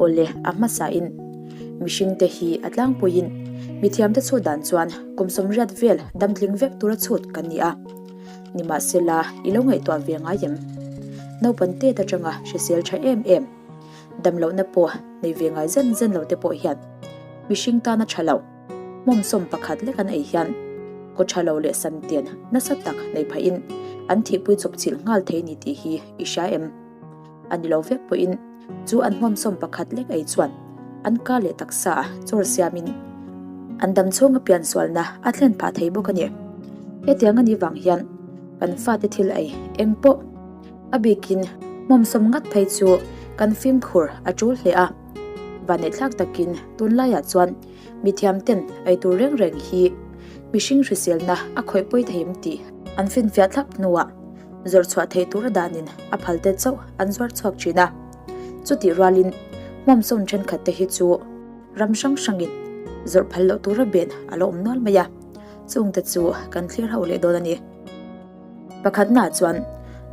Awle, a hmasain mihringte hi a tlangpuiin mithiamte chhut dan chuan kum 80 vel damtling vek tura chhut kan ni a. Nimahsela, i lo ngaihtuah ve ngai em? Naupan tet atanga hrisel tha em em, damlohna pawh nei ve ngai zen zen lo te pawh hian mihring tana tha lo, hmawmsawm pakhat lek an ei hian kaw tha lo leh santen nasa tak nei phahin an thihpui chawpchilh nghal thei ni tih hi i hria em? A ni lo vek pawhin chu an hmawmsawm pakhat lek ei chuan an ka leh taksa a chawr siamin an dam chhunga piansualna a thlen phah thei bawk a ni. Hetiang a nih vang hian kan fate thil ei eng pawh a bikin hmawmsawm ngat phei chu kan fimkhur a tul hle a. Vaneihthlak takin tunlaiah chuan mithiam ten ei tur reng reng hi mihring hriselna a khawih pawi thei em tih an finfiah thlap hnuah zawrh chhuah theih tura danin a phal te chauh an zuar chhuak thin a. Chutih rualin hmawmsawn thenkhat te hi chu ram hrang hrangin zawrh phal loh tura ben a lo awm nual mai a, chungte chu kan thlir ho leh dawn a ni. Pakhatnaah chuan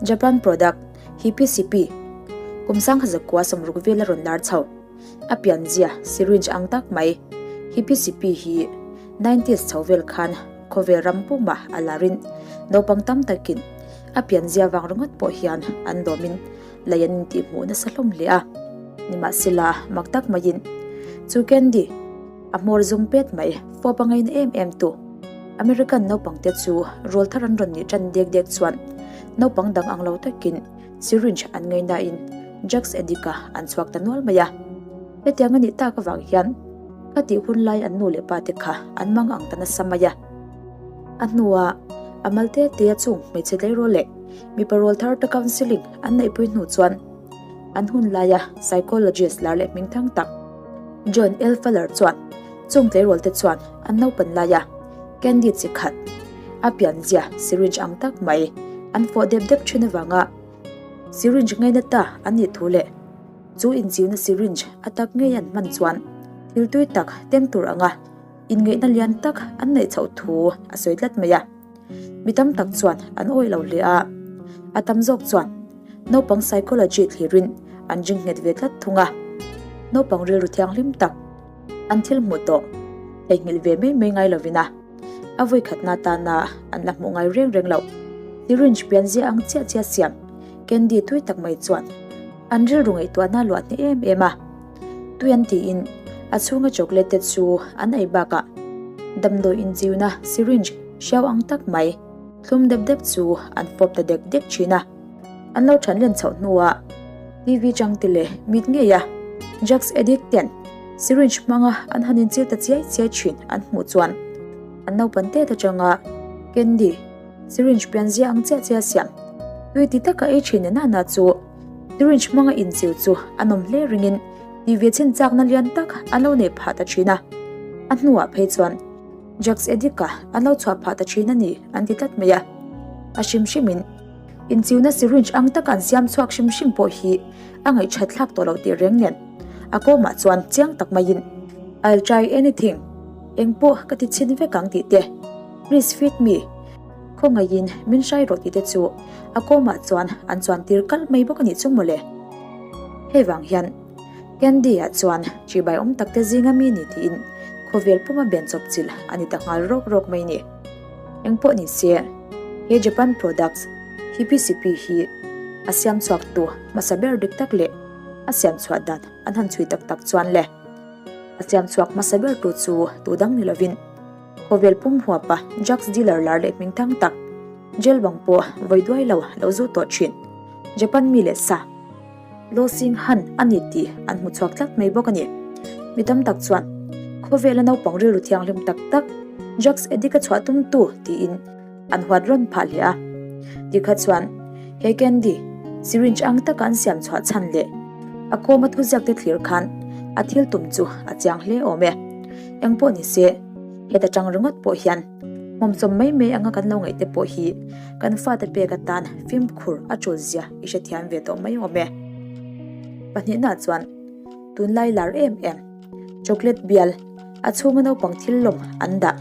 Japan product Hippie-Sippie kum sangha zakua 60 vel a rawn lar chho. A pianzia syringe ang tak mai Hippie-Sippie hi nineties chho vel khan khawvel ram pumah a larin naupang tam takin a pianzia vang ringawt pawh hian an lawmin lei an intihhmuh nasa hlawm hle a. Nimahsela mak tak maiin chu candy a hmawr zum pet mai fawp a ngaina em em tu American naupang te chu rawl thar an rawn nih tan dek dek chuan naupang dang ang lo takin syringe an ngainain drugs addict a an chhuak ta nual mai a. Hetiang a nih tak avang hian ka tih hun lai an nu leh pa te kha an mang ang ta nasa mai a. A hnua a mal te te a chung hmeichhe tleirawl leh mipa rawl thar te counselling an neihpui hnu chuan an hun laia psychologist lar leh hming thang tak John L. Fuller chuan chung tleirawl te chuan an naupan laia candy chi khat a pianzia syringe ang tak mai an fawh dep dep thin avanga syringe ngaina ta an nih thu leh Chu inchiuna syringe a tak ngei an hman chuan thil tui tak tem tur anga inngeihna lian tak an neih chhoh thu a sawi tlat mai a. Mi tam tak chuan an awih lo hle a, a tam zawk chuan naupang psychology thlirin an ring nghet ve tlat thung a. Naupang rilru thianghlim tak an thil hmuh tawh theihnghilh ve mai mai ngai lovin a. A vawi khatna tana an la hmuh ngai reng reng loh. Syringe pianzia ang chiah chiah siam candy tui tak mai chuan an rilru ngaihtuahna luah hneh em em a. Tui an tiin a chhunga chocolate te chu an ei bakah damdawi inchiuna syringe hriau ang tak mai thlum dep dep chu an fawp ta dek dek thin a. An lo than len chhoh hnuah TV changte leh mit ngei a drugs addict ten syringe hmanga an han inchil ta chiai chiai thin an hmuh chuan an naupan tet atanga candy syringe pianzia ang chiah chiah siam tui ti taka ei thin nena na chu syringe hmanga inchil chu a nawm hle ringin tih ve chhin chakna lian tak an lo nei phah ta thin a. A hnuah phei chuan drugs addict-a an lo chhuah phah ta thin a ni an ti tlat mai a. A hrim hrimin inchiuna syringe ang taka an siam chhuak hrim hrim pawh hi a ngaihthat thlak tawh loh tih reng nen a kawmah chuan chiang tak maiin I'll try anything, eng pawh ka ti chhin vek ang tih te, please feed me, khawngaihin min hrai rawh tih te chu a kawmah chuan an chuan tir kalh mai bawk a nih chu mawle. Hei vang hian Candy-ah chuan chibai awm tak te zinga mi ni tiin khawvel puma ben chawp chilh a ni ta nghal rawk rawk mai ni. Eng pawh ni se, he Japan products Hippie-Sippie hi a siam chhuak tu hmasa ber dik tak leh a siam chhuah dan an han chhui tak tak chuan le. A siam chhuak hmasa ber tu chu tu dang ni lovin khawvel pum huapa drugs dealer lar leh hming thang tak jail bang pawh vawi duai lo lo zu tawh thin Japan mi leh sa Lo Sing Han a ni tih an hmu chhuak tlat mai bawk a ni. Mi tam tak chuan khawvela naupang rilru thianghlim tak tak drugs addict a chhuah tum tu tiin an huat rawn phah hle a. Tikha chuan he candy syringe ang taka an siam chhuah chhan leh a kawma thuziak te thlir khan a thil tum chu a chiang hle awm e. Eng pawh ni se heta tang ringawt pawh hian hmawmsawm mai mai anga kan lo ngaih te pawh hi kan fate pek atan fimkhur a tul zia i hrethiam ve tawh mai awm e. Pahnihna chuan tunlai lar em em chocolate bial a chhunga naupang thil lawm an dah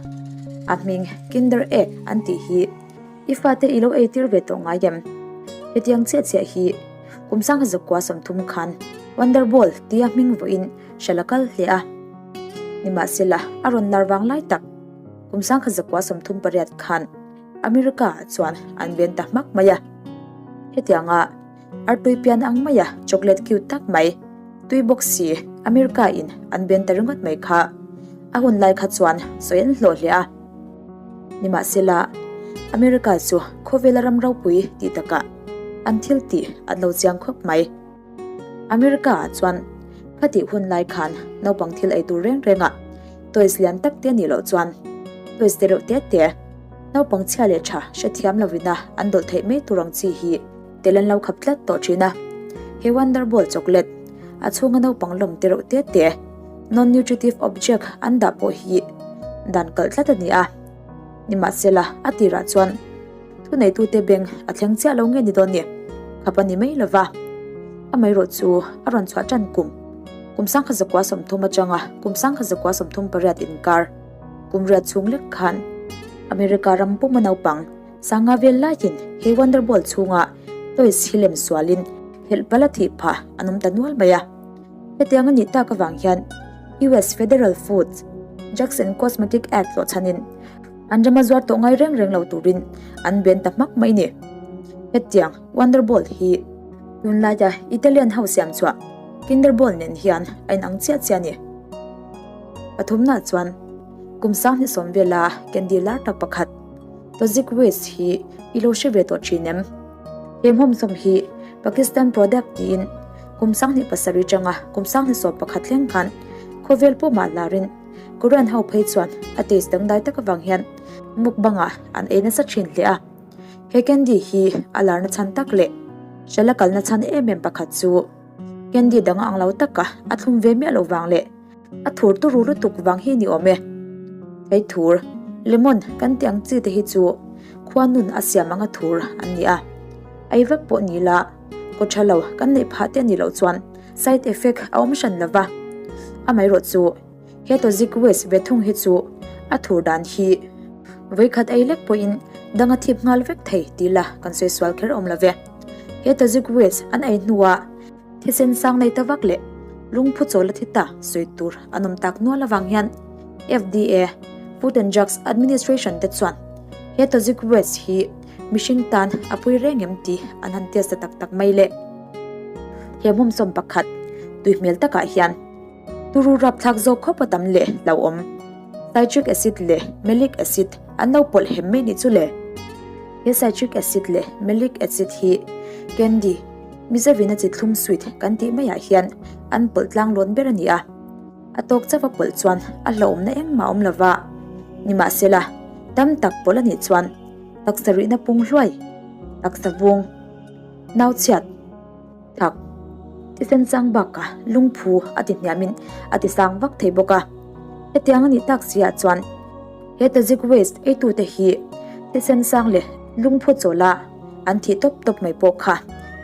a hming kinder egg an tih hi i fate i lo ei tir ve tawh ngai em? Hetiang chiah chiah hi kum sangha zakua 30 khan. Wonder Ball tia hming vawiin hralh a kal hle a. Nimahsela, a rawn lar vang lai tak kum 1938 khan America-ah chuan an ven ta hmak mai a. Hetianga artui pian ang maia chocolate cute tak mai, tui bawk si America-in an ven ta ringawt mai kha a hun lai kha chuan sawi an hlawh hle a. Nimahsela, America chu khawvela ram ropui tih takah an thil tih an lo chiang khawp mai. America-ah chuan khatih hun lai khan naupang thil ei tur reng rengah toys lian tak te nih loh chuan toys te reuh te te, naupang chhia leh tha hrethiam lovina an dawlh theih mai tur ang chi hi tel an lo khap tlat tawh thin a. He Wonder Ball chocolate, a chhunga naupang lawm te reuh te te, non-nutritive object an dah pawh hi dan kalh tlat a ni a. Nimahsela, a tirah chuan Thuneitute beng a thleng chiah lo nge ni dawn ni? Khap a ni mai lo va. Amaherawh chu a rawn chhuah tan kum kum 1930 atanga kum 1938 inkar kum riat chhung lek khan America ram puma naupang sanga vel laiin he Wonder Ball chhunga toys hi lem sualin helh pala thih phah an awm ta nual mai a. Hetiang a nih tak avang hian US Federal Foods, Drugs and Cosmetic Act tlawhchhanin An rama zuar tawh ngai reng reng lo turin an ben ta hmak mai ni. Hetiang Wonder Ball hi tunlaia Italian ho siam chhuah Kinder Ball nen hian a inang chiah chiah a ni. Pathumna chuan kum 20 vela candy lar tak pakhat Tozik Wiz hi i lo hre ve tawh thin em? He hmawmsawm hi Pakistan product tiin kum 27 tanga kum 21 thleng khan khawvel pumah larin Korean ho phei chuan a taste dangdai tak avang hian mukbang ah an ei nasa thin hle a. He candy hi a larna chhan tak leh hrela kalna chhan em em pakhat chu candy dang ang lo taka a thlum ve miah lo vang leh a thur turu lutuk vang hi ni awm e. Thei thur, lemon kan tih ang chi te hi chu khuanun a siam anga thur an ni a. Ei vak pawh ni la kaw tha lo kan neih phah te a nih loh chuan Side effect a awm hran lova, amaherawh chu he toxic waste ve thung hi chu a thur dan hi vawikhat ei lek pawhin dang a thip nghal vek thei tih la kan sawi sual kher awm love. He toxic waste an ei hnuah thisen sang nei ta vak leh lungphu chawl a thi ta sawi tur an awm tak nual avang hian FDA, Food and Drugs Administration te chuan he toxic waste hi Mihring tan a pui reng em tih an han test ta tak tak mai le. He hmawmsawm pakhat tui hmel takah hian turu rapthlak zawk khawp a tam leh hlauhawm. Citric acid leh malic acid an lo pawlh hem mai nih chu le. He citric acid leh malic acid hi candy, Mizovin a chi thlum sweet kan tih maiah hian an pawlh tlang lawn ber a ni a. A tawk chauh a pawlh chuan a hlauhawmna engmah a awm lova, nimahsela tam tak pawlh a nih chuan taksa rihna pung hluai, taksa vung, nau chhiat, thak, thisen chang bakah lungphu a ti hniamin a ti sang vak thei bawk a. Hetiang a nih tak siah chuan he toxic waste eitute hi thisen sang leh lungphu chawla an thih tawp tawp mai pawh kha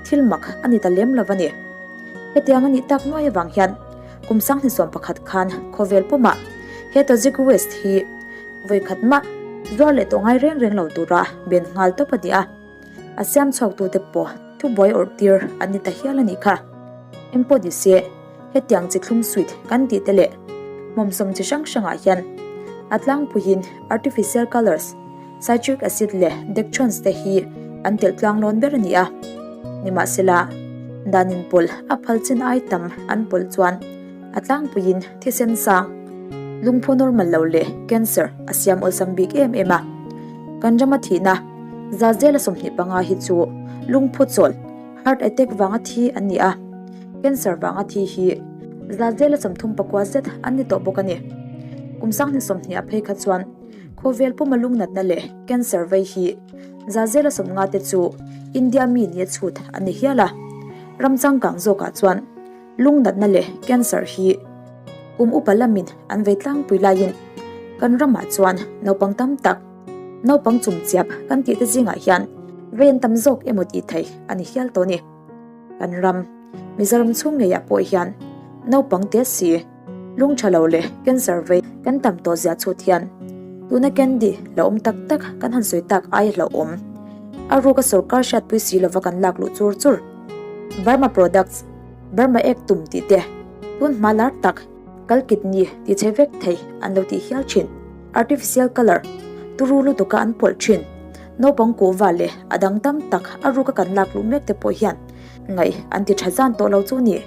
thil mak a ni ta lem lo a ni. Hetiang a nih tak nuai avang hian kum 2011 khan khawvel pumah he toxic waste hi Vawikhat mah zuar leh tawh ngai reng reng lo tura ben nghal tawp a ni a, a siam chhuaktute pawh thubuai awrh tir an ni ta hial a nih kha. Engpawh ni se, hetiang chi thlum sweet kan tih te leh hmawmsawm chi hrang hrangah hian a tlangpuiin artificial colours, citric acid leh dextrose te hi an telh tlang lawn ber a ni a. Nimahsela, dan inpawlh a phal chin ai tam an pawlh chuan a tlangpuiin thisen sang, Lungphu normal lo leh cancer a siam awlsam bik em em a. Kan rama thihna za zela 25 hi chu lungphu chawl, heart attack, vanga thi an ni a, cancer vanga thi hi za zela 34 zet an ni tawh bawk a ni. Kum 20 a phei kha chuan khawvel puma lungnatna leh cancer vei hi za zela 50 te chu India mi nia chhut an ni hial a, ram changkang zawkah chuan Lungnatna leh cancer hi kum upa lamin an vei tlangpui laiin kan ramah chuan naupang tam tak, naupang chumchiap kan tih te zingah hian vei an tam zawk emaw tih thei a ni hial tawh a ni. Kan ram, Mizoram chhung ngeiah pawh hian naupang te si, lung tha lo leh cancer vei kan tam tawh zia chhut hian tuna candy hlauhawm tak tak kan han sawi tak aia hlauhawm a ruka sorkar hriatpui si lova kan lak luh chur chur. Burma Products. Burma ek tum tih te, tun hma lar tak kal kidney ti chhe vek thei an lo tih hial thin. Artificial colour turu lutuka an pawlh thin. Naupang kuhva leh a dang tam tak a ruka kan lak luh mek te pawh hian ngaih an ti tha zan tawh lo chu ni.